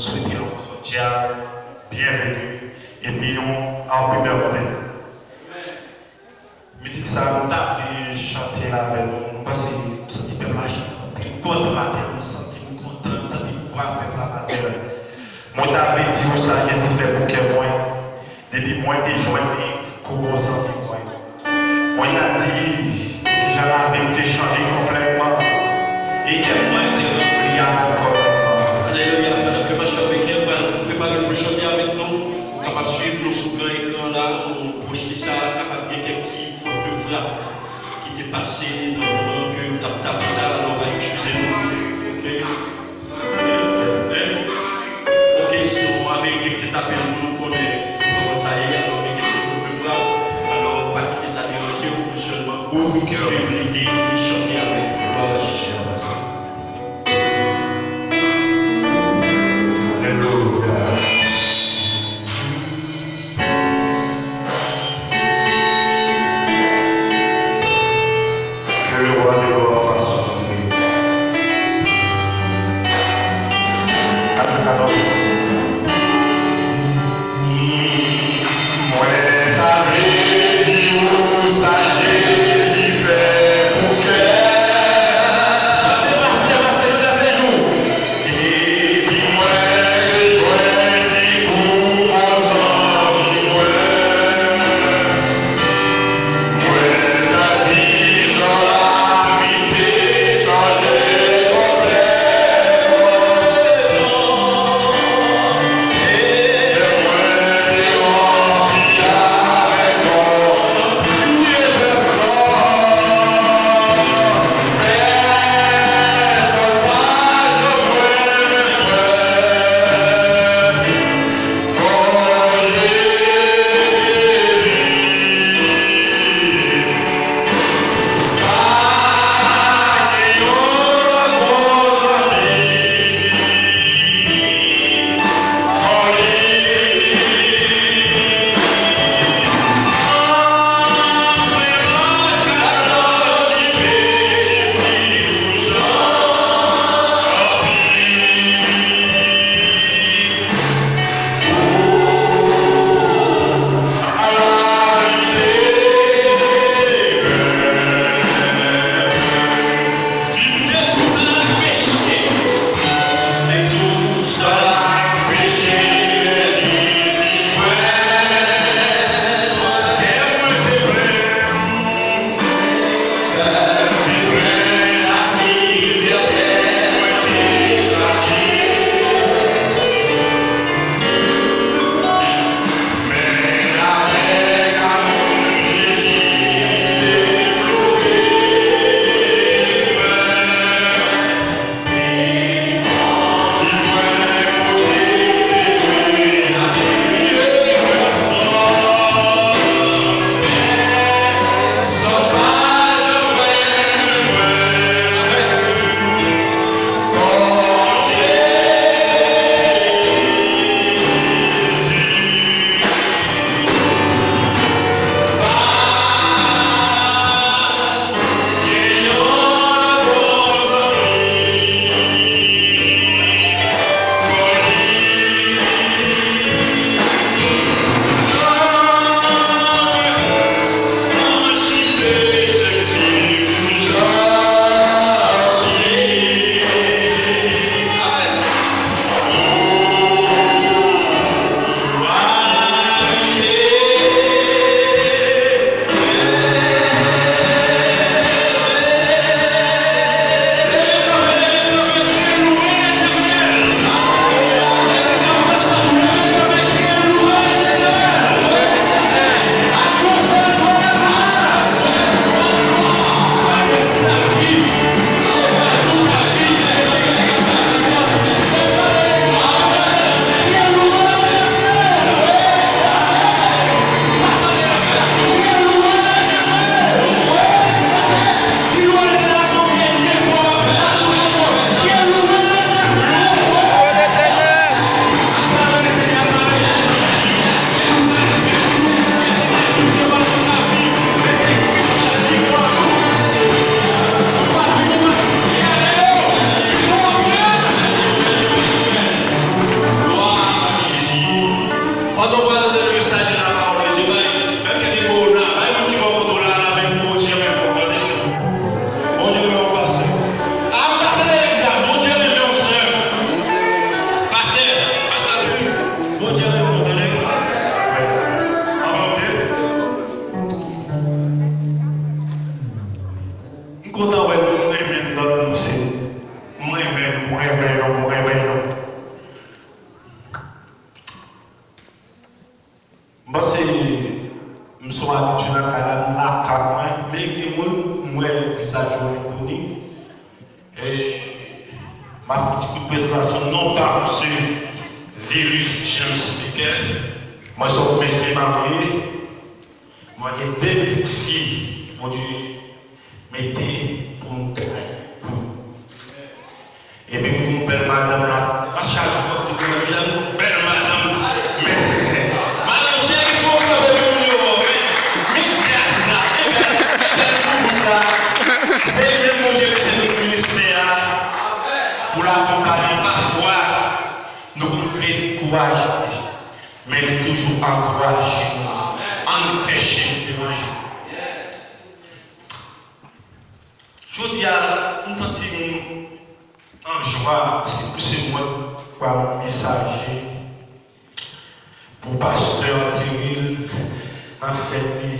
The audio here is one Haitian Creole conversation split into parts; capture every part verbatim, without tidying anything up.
Swete nou kòdyal byenveni epi yon Happy Birthday. Mizik sa a, nou ta vle chante l avè nou. M panse, m santi pèp la chante anpil. M kontan maten an, m santi m kontan, m santi vwa pèp la maten an. Mwen ta vle di w sa Jezi fè pou kè mwen. Depi mwen te jwenn li kou bon zanmi mwen, mwen ta di kijan lavi m te chanje konplètman e kè mwen te ranpli avèk kòntantman. Alelouya, pandan ke Pastè Becker pral prepare l pou l chante avèk nou, ou kapab swiv nou sou gran ekran la, nou pwojte sa, kapab gen kèk ti fòt de frap ki te pase nan moman ke yo t ap tape sa, alò, va eskize nou. Oke? Oke, se yon Ameriken ki te tape l, nou konnen kòman sa ye, alò, gen kèk ti fòt de frap, alò, pa kite sa deranje w, men sèlman swiv lide e chante avèk nou. Glwa a Jezi. Alelouya. Que le roi de gloire fasse son entrée. Mwen renmen nou, mwen renmen nou. M panse m se yon abitye nan kay la, m lakay mwen, men gen moun, m wè vizaj yo enkoni. E m ap fè yon ti kout prezantasyon, non pa m se Vilus James Miquel. Mwen se yon mesye marye. Mwen gen de pitit fi Bondye mete pou m kay pou. Epi m gen yon bèl madanm la. Pa chak jou m ap di pou mwen, "Jan yon bèl madanm." Men, madanm cheri, fò w kanpe pou moun yo, men, men djaz la, men bèl, men bèl boubout la. Se li menm Bondye mete nan ministè a pou l akonpaye. Pafwa, nou konn vle kouraje, men li toujou ankouraje nou. Ann fè chen levanjil. Jodi a, m santi m an jwa, se pou se mwen k pral mesaje pou pastè antere l nan fèt li.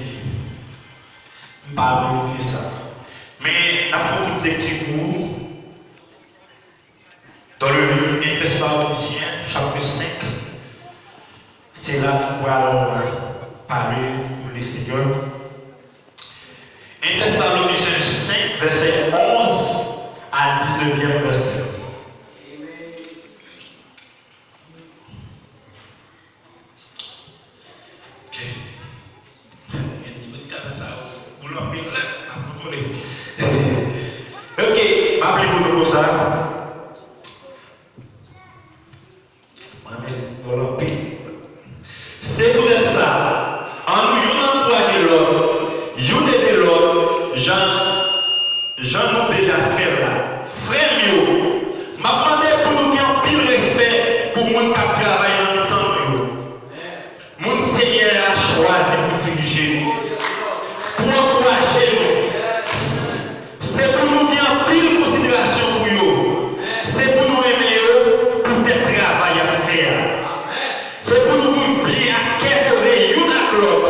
M pa merite sa. Men, n ap fè yon kout lekti pou ou. Dans le livre un Thessaloniciens, chapitre cinq, se la nou pral pale pou le Seigneur. Un Thessaloniciens cinq, verset onze à dix-neuvième verset. Ok. Gen ti medikaman sa yo boul anpil, lè ap kontwole. Ok, m ap li pou nou konsa. Mwen menm, boul anpil. Se poutèt sa, annou youn ankouraje lòt, youn ede lòt, jan, jan nou deja fè l la. Frè m yo, m ap mande pou nou gen anpil respè pou moun k ap travay nan mitan nou yo. Moun Senyè a chwazi pou dirije nou, pou ankouraje nou. Se pou nou gen anpil konsiderasyon pou yo. Se pou nou renmen yo poutèt travay y ap fè a. Se pou nou viv byen ak kè poze youn ak lòt.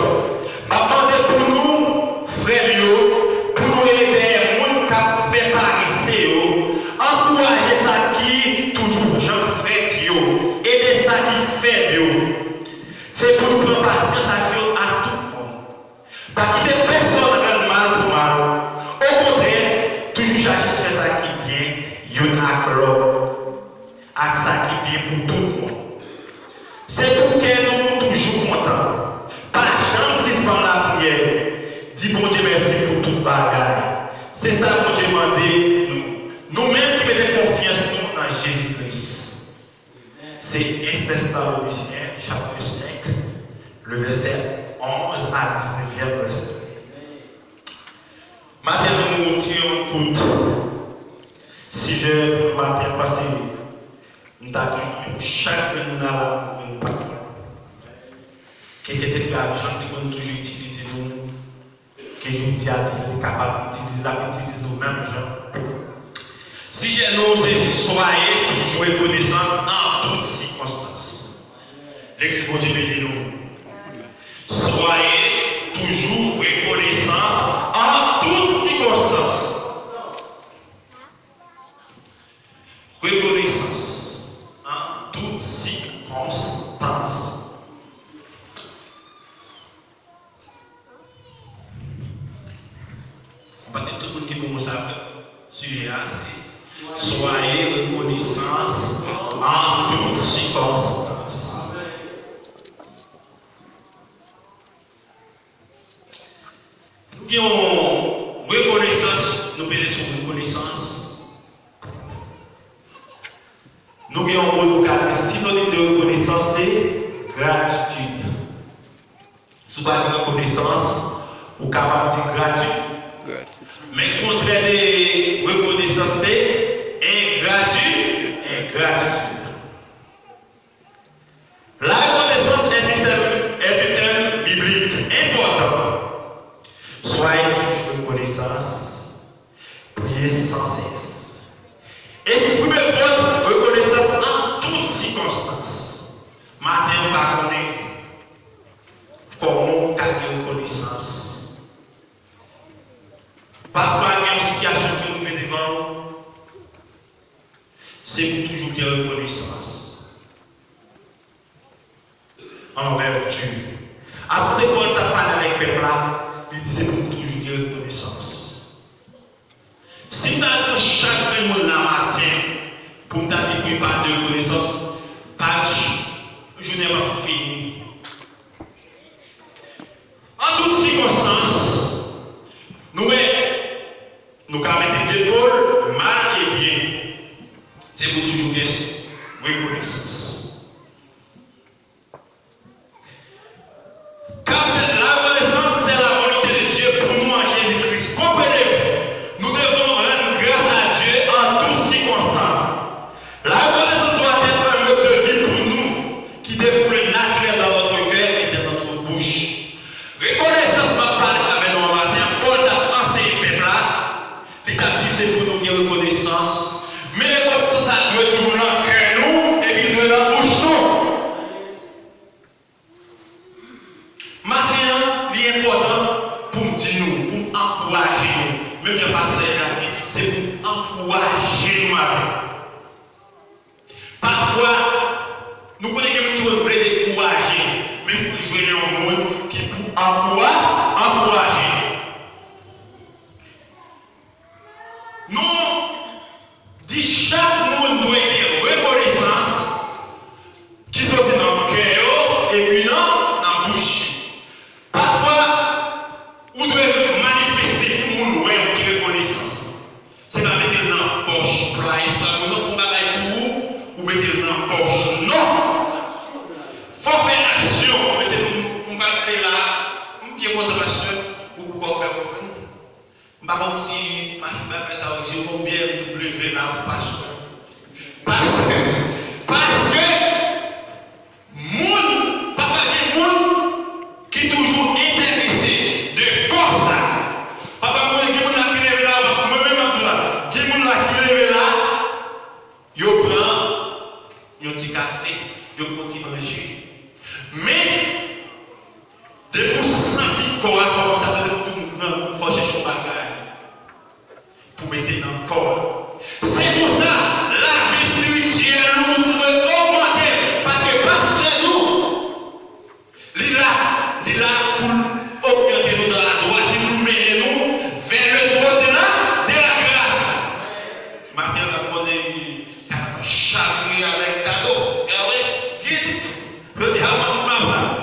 M ap mande pou nou, frè m yo, pou nou rele dèyè moun k ap fè parese yo. Ankouraje sa ki toujou jan frèt yo. Ede sa ki fèb yo. Se pou nou pran pasyans ak yo a tout mòn. Pa kite pèsonn rann mal pou mal. Okontrè, toujou chache fè sa ki byen youn ak lòt, ak sa ki byen pou tout moun. Se pou kè nou toujou kontan. Pa janm sispann lapriyè. Di Bondye mèsi pou tout bagay. Se sa Bondye mande nou. Nou menm ki mete konfyans nou nan Jezi Kris. Se un Thessaloniciens, chapitre cinq, le verset onze à dix-neuvième verset. Maten nou tire yon kout sijè pou nou maten, paske m ta toujou renmen pou chak grenn moun la, pou grenn pawòl. Ke Sentespri a jan li te konn toujou itilize nou, ke jodi a li kapab itilize, l ap itilize nou menm jan. Sijè nou se Soyez toujours reconnaissants en toutes circonstances. Legliz, Bondye beni nou. Soyez toujours reconnaissants en toutes circonstances. Rekonesans an tout sikonstans. M panse tout moun ki bon sa, sijè a se Soyez reconnaissants en toutes circonstances. Nou gen yon rekonesans, nou peze sou rekonesans. Nou gen yon mo nou ka di sinonim de rekonesans, se gratitid. Si w pa di rekonesans, ou kapab di grati. Gratitid. Men kontrè de rekonesans, se engrati-, engratitid. La reconnaissance est un thème, est un thème biblique important. Soyez toujours reconnaissants, priez sans cesse. Exprimez votre reconnaissance en toutes circonstances. Maten, m pa konnen kòman w ka gen rekonesans. Pafwa, gen yon sitiyasyon ke nou vin devan w, Se pou toujou gen rekonesans anvè Dye. Apot Pòl t ap pale avèk pèp la, li di se pou nou toujou gen rekonesans. Si m ta pran chak grenn moun la maten pou m ta di pou yo pale de rekonesans, paj jounen p ap fini. An tout sikonstans, nou wè, nou ka mete depol mal e byen. Se pou toujou gen rekonesans. Car c'est la reconnaissance, c'est la volonté de Dieu pour nous en Jésus-Christ. Comprenez-vous? Nous devons rendre grâce à Dieu en toutes circonstances. La reconnaissance doit être un mode de vie pour nous qui découle naturel dans notre cœur et dans notre bouche. Rekonesans m ap pale avè nou an maten an, Pòl t ap anseye pèp la, li t ap di se pou nou gen rekonesans. Men rekonesans sa dwe toujou nan kè nou, epi dwe nan bouch nou. Maten an, li enpòtan pou m di nou, pou m ankouraje nou. Menm jan pastè Herve a di, se pou m ankouraje nou maten. Pafwa, nou konnen gen moun ki konn vle dekouraje, men fòk jwenn yon moun ki pou ankoura-, ankouraje. Nou di chak moun dwe gen rekonesans ki soti nan kè yo epi nan, nan bouch yo. Pafwa, ou dwe manifeste pou moun wè ou gen rekonesans. Se pa mete l nan pòch. Pray sa moun nan fè yon bagay pou ou, ou mete l nan pòch. Non! Fò w fè aksyon. Men se pou m, m pral ale la. M byen kontan, pastè, ou poko fè ofrann. M pa konn si machin bagay sa yo, si yon B M W la pou pastè. Paske, paske moun, pafwa gen moun ki toujou enterese de kò sa. Pafwa mwen gen moun la ki leve la, mwen menm m ap di w la, gen moun la ki leve la, yo pran yon ti kafe, yo pran ti manje. Men, depi w santi kò a kòmanse ap tande pou tou moun pran, pou fò chèche yon bagay pou mete nan kò a. Se konsa, lavi espirityèl nou dwe ogmante, paske pastè nou, li la, li la pou l oryante nou dans la droiture, pou l mennen nou vers le trône de la, de la grâce. Maten an, Bondye, kado chaje avèk kado. E apre, gen, yo di, a, m, m, m,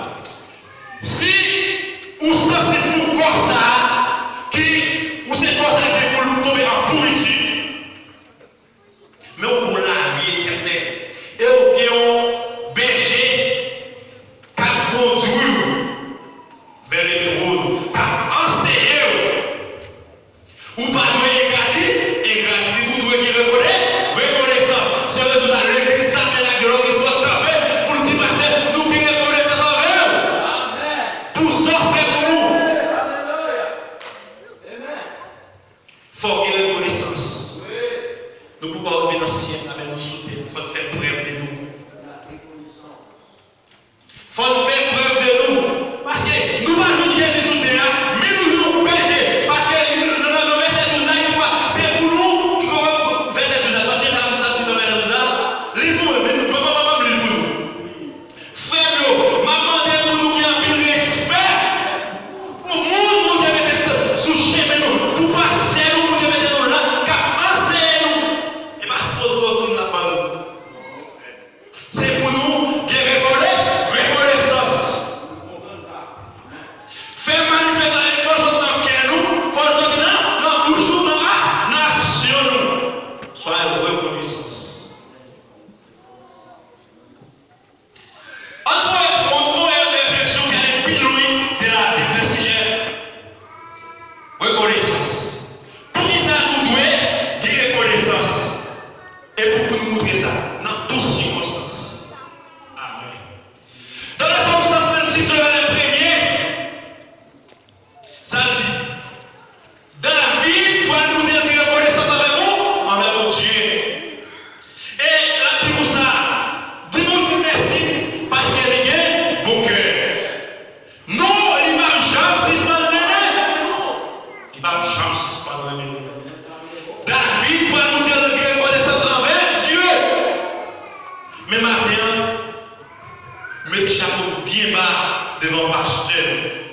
Ba devan pastè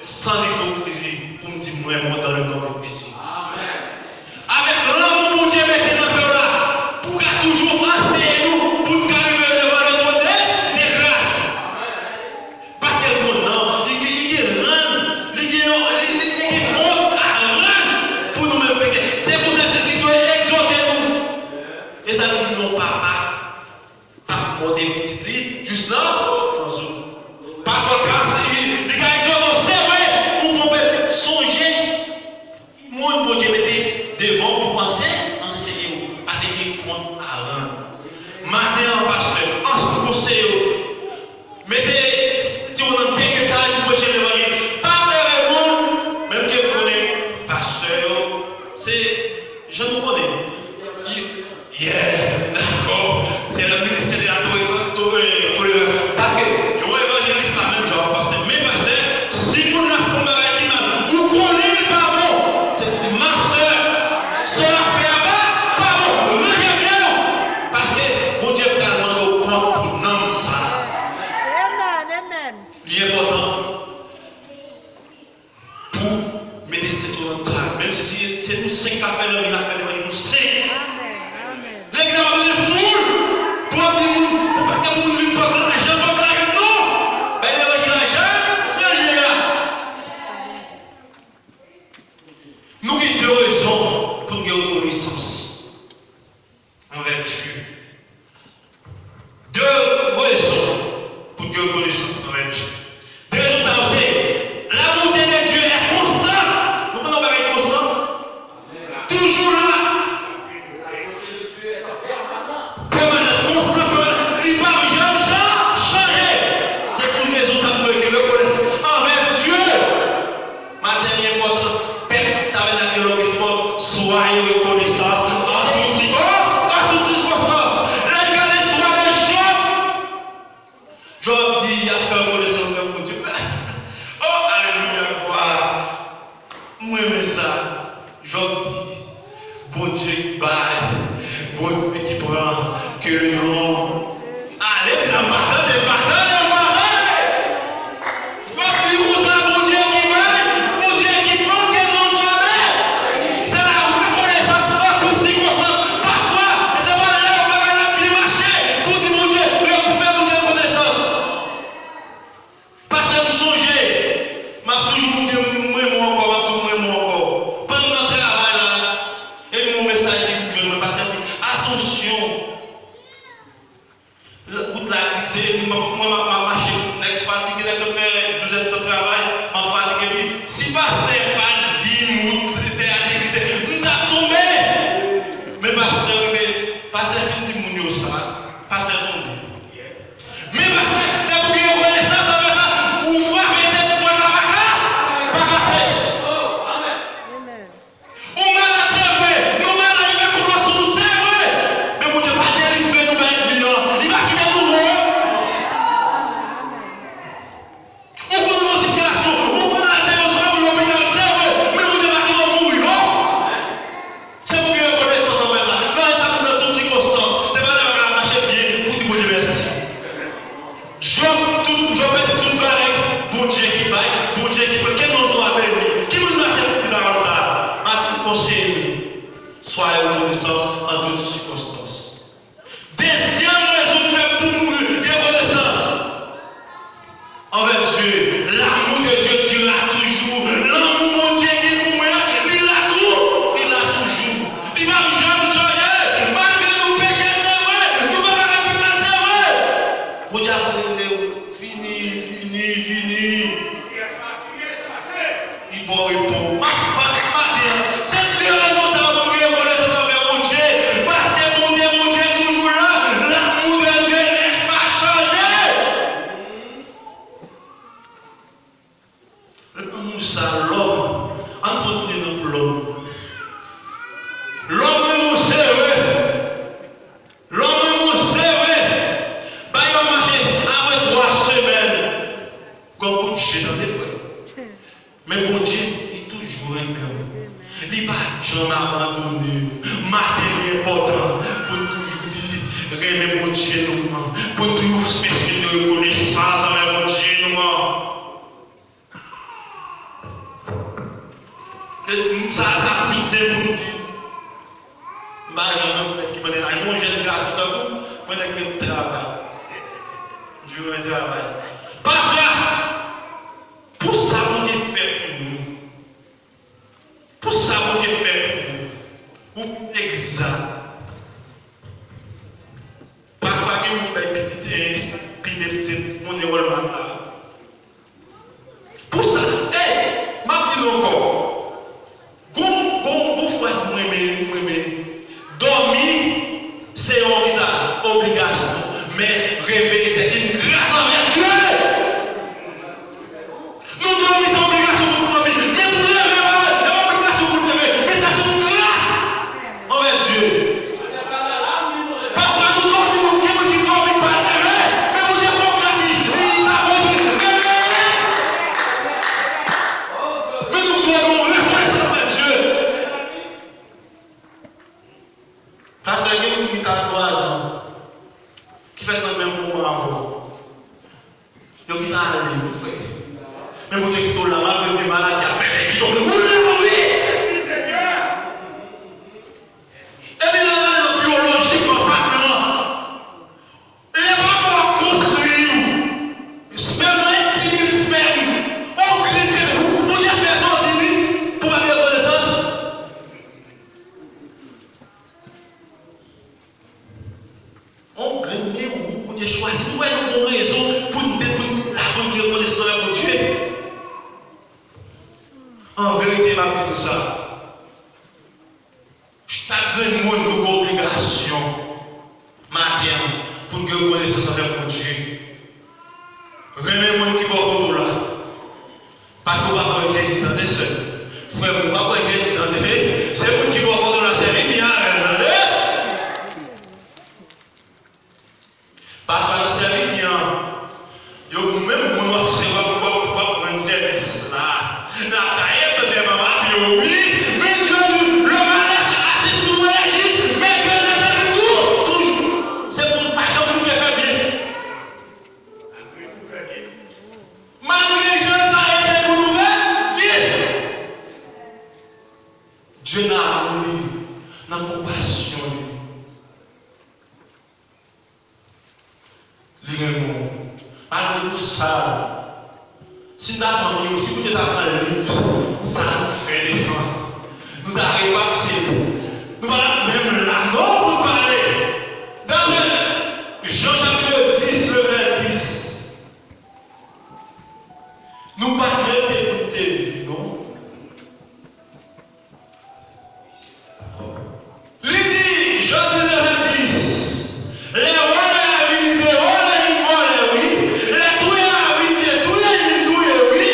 san ipokrizi pou m di mwen renmen w dans le nom de Jésus. Avèk lanmou Bondye mete nan kè w la, pou w ka toujou anseye nou, pou n ka rive devan le trône de, de grâce. Paske l konn nan, li gen, li gen rann, li gen yon, li, li, li gen kont a rann pou nou menm kretyen. Se pou sa li dwe egzòte nou. E sa l di yon papa p ap mòde pitit li jis nan fanzou. Pafwa, kras li, li ka egzòte w, se vre, ou twonpe. Sonje, moun Bondye mete devan w pou anse-, anseye w, pa te gen kont a rann. Maten an, pastè, anse m konseye w. Mete senti w nan dènye tay pou preche levanjil. Pa plere moun, menm ke m konnen pastè yo, se jan nou konnen. Yeah, dakò. Se le ministè de la tolerans, to-, eh, tolerans. Paske yon evanjelis pa menm jan ak pastè. Men pastè, si moun nan fè yon bagay ki mal, ou konnen li pa bon. Se pou di, ma sè, sa w ap fè a pa, pa bon. Ranje byen w. Paske Bondye pral mande w kont pou nanm sa a. Amen, amen. Li enpòtan pou mete senti w nan tray. Menm si se, se nou senk k ap fè levanjil, n ap fè levanjil nou senk. Amen, amen. Legliz la pa bezwen foul pou ap di moun, pou pa gen moun vin pòt la, jan pòt la ret non. Bay levanjil la jan l ye a. Nou gen de rezon pou n gen rekonesans anvè Dye. De rezon pou n gen rekonesans anvè Dye. De rezon sa yo se, la bonté de Dieu est constante. Nou konn yon bagay konstan? Toujou la. Pèmanan, konstan, pèmanan. Li p ap janm chan-, chanje. Se pou rezon sa nou dwe gen rekonesans anvè Dye. Maten li enpòtan, pèp Tabènak de Lòm Espò, soyez reconnaissants en toutes circon-, en toutes circonstances. Lè n gade istwa de Jòb, Jòb di, y ap fè rekonesans anvè Bondye. Oh, alelouya, glwa. Mwen renmen sa. Jòb di, Bondye ki bay, Bondye ki pran, ke le non. Ale, m pa tande, m pa tande, m pa tande. Jòb di konsa, Bondye ki bay, Bondye ki pran, ke non l beni. Se la rekonesans an tout sikonstans. Pafwa, se pa lè yon bagay la byen mache, pou di Bondye, pou fè Bondye rekonesans. Pastè, m sonje, m ap toujou di m renmen w ankò, m ap di w m renmen w ankò. Pandan m nan travay la, epi yon mesaj ki vin jwenn mwen, pastè di, atansyon, wout la glise, mwen, mwen, m ap, m ap mache, nèg fatige, nèg sot fè douz èdtan travay, m ap fatige, epi si pastè pa t di m wout tè a te glise, m t ap tonbe. Men pastè rive, pastè fin di moun yo sa, pastè tonbe. Men pastè, se pou gen rekonesans anvè sa. Ou frape, se pòt la pa ka, pa kase. Amen. Ou malad, se vre. Nou malad, li fè konplo sou nou, se vre. Men Bondye pa delivre nou bay ènmi an. Li pa kite nou non. Ou konn nan sitiyasyon, ou malad, se yon sòl lopital, se vre. Men Bondye pa kite w mouri non. Se pou gen rekonesans anvè sa. Nan sa, nan tout sikonstans. Se pa lè bagay la mache byen pou di Bondye mèsi. Jòb, tout, Jòb pèdi tout bagay. Bondye ki bay, Bondye ki pran. Ke non l beni. Ki moun nan tèt ki bay sa? Maten m konseye nou. Soyez reconnaissants en toutes circonstances. Dezyèm rezon k fè pou m gen rekonesans anvè Dye, l'amour de Dieu durera toujours. Lanmou Bondye gen pou mwen an, li la tou, li la toujou. Li p ap janm chanje. Malgre nou peche, se vre, nou fè bagay ki mal, se vre. Bondye ap rele w, vini, vini, vini. Li ba w repo. Mas, mas, maten an, se de rezon sa yo pou m gen rekonesans anvè Bondye. Paske bonte Bondye toujou la. L'amour de Dieu n'est pas changé. Lanmou sa, lòm. Ann fè tounen nan pou lòm. Lòm renmen w sere. Lòm renmen w sere. Bagay yo mache apre twa semèn. Gon kout je tande, frè. Men Bondye, li toujou renmen w. Li pa janm abandone w. Maten li enpòtan pou n toujou di, renmen Bondye nou an. Pou n toujou eksprime rekonesans anvè Bondye nou an. Mwen nèg ki travay. Di mwen travay. Pafwa, pou sa Bondye fè pou nou, pou sa Bondye fè pou ou, ou legliz la. Pafwa gen moun ki bay pi piti, pi nèt, se monnen Walmart la. Pou sa, ey, m ap di l ankò. Gon, gon, gon fraz mwen renmen, mwen renmen. Dòmi, se yon kisa, obligasyon. Men, réveil, c'est une grâce envers Dieu. Nou dòmi, se obligasyon pou nou dòmi. Men pou leve, e pa obligasyon pou nou leve. Men c'est une grâce envers Dieu. Pafwa nou dòmi, nou gen moun ki dòmi pa leve, men Bondye fè yon gras, li, li ta Bondye reveye. Men nou dwe gen yon rekonesans anvè Dye. Pastè, gen moun ki gen karantwa zan, ki fèk nan menm moman avè w. Yo gentan ale, mon frè. Men Bondye kite w la, malgre vye maladi ap pèsekite w. Ou leve, wi! Epi lè w gade nan biyolojikman, pa blan. Lè papa w ap konstwi w, spèm nan, di mil spèm, on grenn, grenn, ou, ou Bondye fè sa, w di wi, pou pa gen rekonesans. On grenn, men ou, Bondye chwazi. Nou wè nou gon rezon pou n te, pou n la, pou n gen rekonesans anvè Bondye. An verite, m ap di nou sa. Chak grenn moun nou gen obligasyon maten an pou n gen rekonesans anvè Bondye. Renmen moun ki bò kote w la. Paske w pa kwè Jezi tande sè m. Frè m, ou pa kwè Jezi tande. Se moun ki bò kote w la, sèvi byen avè l, tande. Pafwa nan sèvi byen an, yo, ou menm moun w ap sèvi, w ap, w ap, w ap rann sèvis la. N ap taye pye mama pye w, wi. Men Dye di, le malheur attise souvent les justes, mais Dieu ne délivre tout, toujours. Se pou n pa janm nou te fè byen. Malgre jan sa ye, se pou nou fè byen. Dye nan amou li, nan konpasyon li. Li renmen w. Malgre tout sa, si n ta pran miwo, si Bondye ta pran liv sa nou fè devan, nou ta repati l. Nou pa t ap menm la non pou n pale. Daprè Jan chapit dis, vèsè dis, nou pa t merite pou n te viv non. Li di, Jan dis, vèsè dis, lè vòlè a vini, se vòlè vin vòlè, wi. Lè touyè a vini, se touyè vin touye, wi.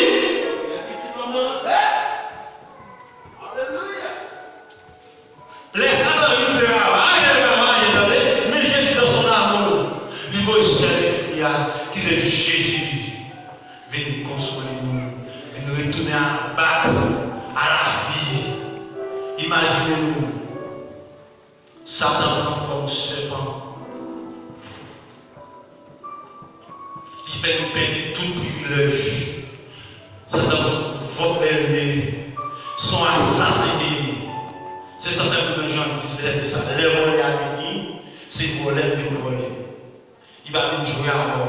Lè Satan vin, se ravaje, ravaje, tande. Men Jezi, dans son amour, li voye sèl pitit li a, ki se Jezi. Vin konsole nou, vin retounen a, back a lavi. Imajine nou, Satan pran fòm sèpan. Li fè nou pèdi tout privilèj. Satan pran vòlè li ye. Se yon asasen li ye. Se sa k fè nou nan Jan dis, vèsè dis la, lè vòlè a vini, se vòlè l vin vòlè. Li pa vin jwe avè w.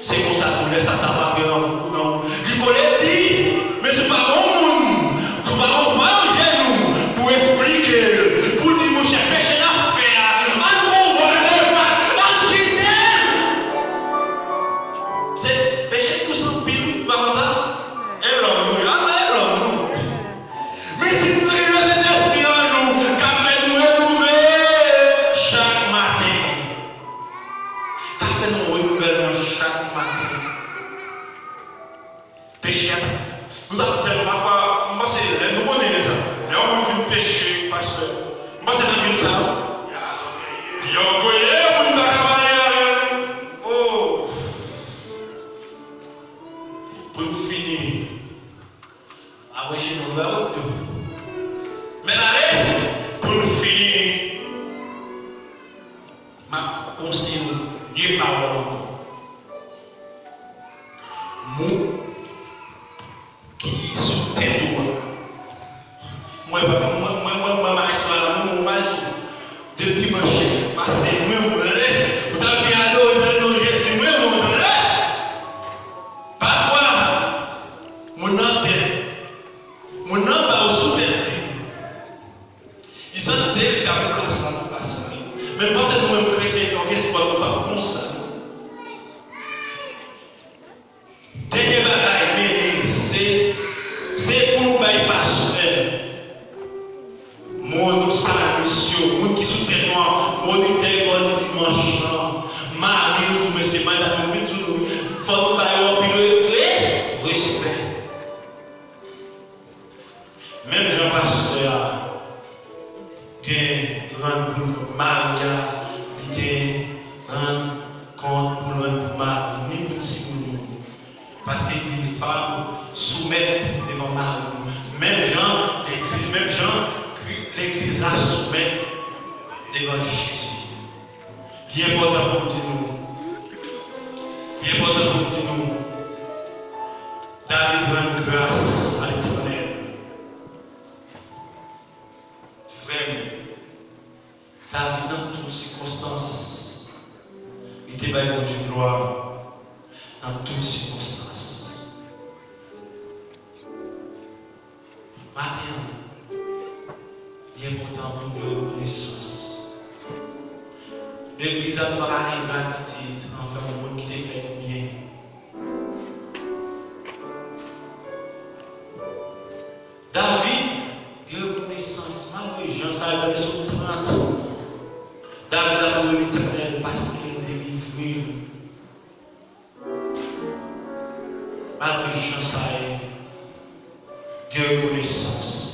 Se konsa tou, lè Satan ap antre nan ou, nan ou, li kole di, men si w pa gon moun, si w pa gon pa yon jenou pou esplike l, pou di, monchè, peche n ap fè a, ann fè yon vòl de fas, ann kite l. Se peche dous anpil, wi, ou pa konn sa? E lòm nou ye, a, e lòm nou. Men si nou gen Sentespri an nou, k ap fè nou renouvle chak maten. K ap fè nou renouvèlman chak maten. Peche a, nou t ap tèlman, pafwa, m panse, lè nou konnen sa, lè yon moun fin peche, pastè, m panse nan vil sa, yo goye, moun pa ka pale avè l. Oh! Pou nou fini, Apre chez nous, nou wè wòt yo. Men ale, pou n fini, m ap konseye nou de pawòl ankò. Mou ki sou tèt ou an. Mwen, mwen, mwen, mwen, mwen, maestro la, mwen, mwen, maestro. Depi dimanch pase, mwen, mwen, tande. Rann kont pou nou, pou mari, ni pou timoun yo. Paske li di, fanm, soumèt devan mari nou. Menm jan legliz, menm jan Kri- legliz la soumèt devan Jezi. Li enpòtan pou m di nou, li enpòtan pou m di nou, David rann gras a Letènèl. Frè m, David, nan tout sikonstans, li te bay Bondye glwa nan tout sikonstans. Maten an, li enpòtan pou n gen rekonesans. Legliz la, nou pa ka gen gratitid anvè yon moun ki te fè nou byen. David gen rekonesans, malgre jan sa ye, nan Sòm trant, David ap lwe Letènèl paske l delivre l. Malgre jan sa ye, gen rekonesans.